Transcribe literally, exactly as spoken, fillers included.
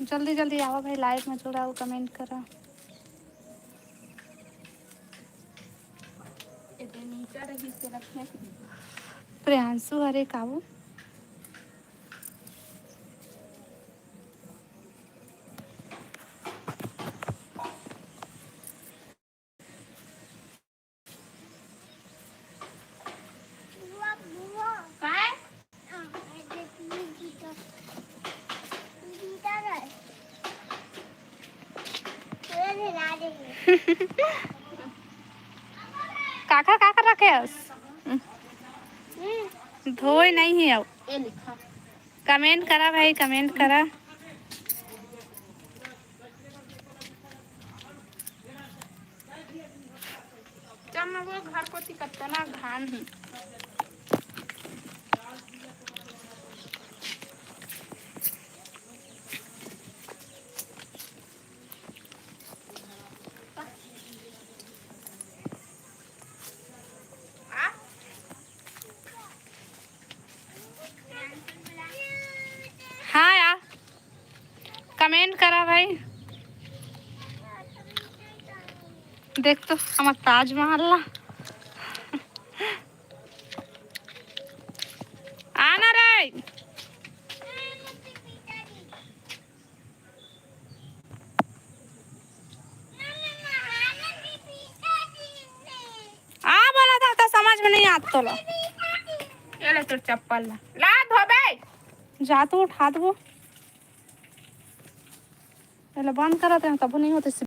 जल्दी जल्दी आवा भाई, लाइव में जुड़ा अउ कमेंट करा। प्रियांशु हरे काबू। काकर काकर रखे हस? धोए नहीं है अब। कमेंट करा भाई, कमेंट करा। चल ना, वो घर कोती कतना घाम हे। हाँ यार, कमेंट करा भाई। देख तो हमर ताजमहल ला। आना रे। आ बोला था तो समझ में नहीं आता तोला। ये ले तोर चप्पल ला। ला धोबे। जा तू उठा दबो। पहले बंद करा थे, तब नहीं होते।